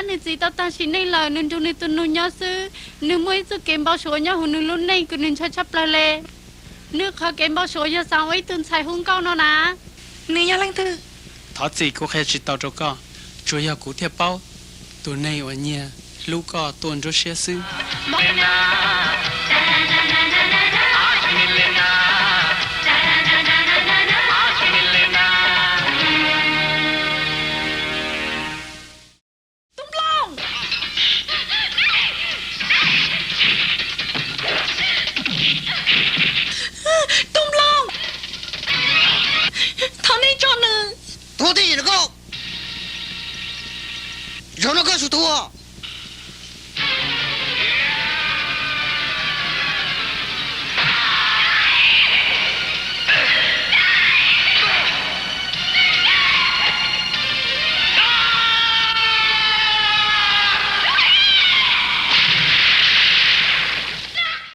Nws txiv tau tag sim neej lawm, nws nrug nws tus nus nyob xwb. Nws muaj ib txuj kev npau suav nyob huv nws lub neej kws nws ntshai tshaj plawg le. Nws qhov kev npau suav yog xaav ua ib tug ntxhais hu nkauj no na. Nws yog leej twg? Thov txim, kuv qhia tsis tau rau koj. Tsuas yog kuv thiaj paub. Tus neeg uas nyiag hlub koj tuaj nruab siab xwb. Tub Nplooj! Tub Nplooj! Thov nej tso nws! Tuag twj ywm rau koj! Zaum no koj tsum tuag!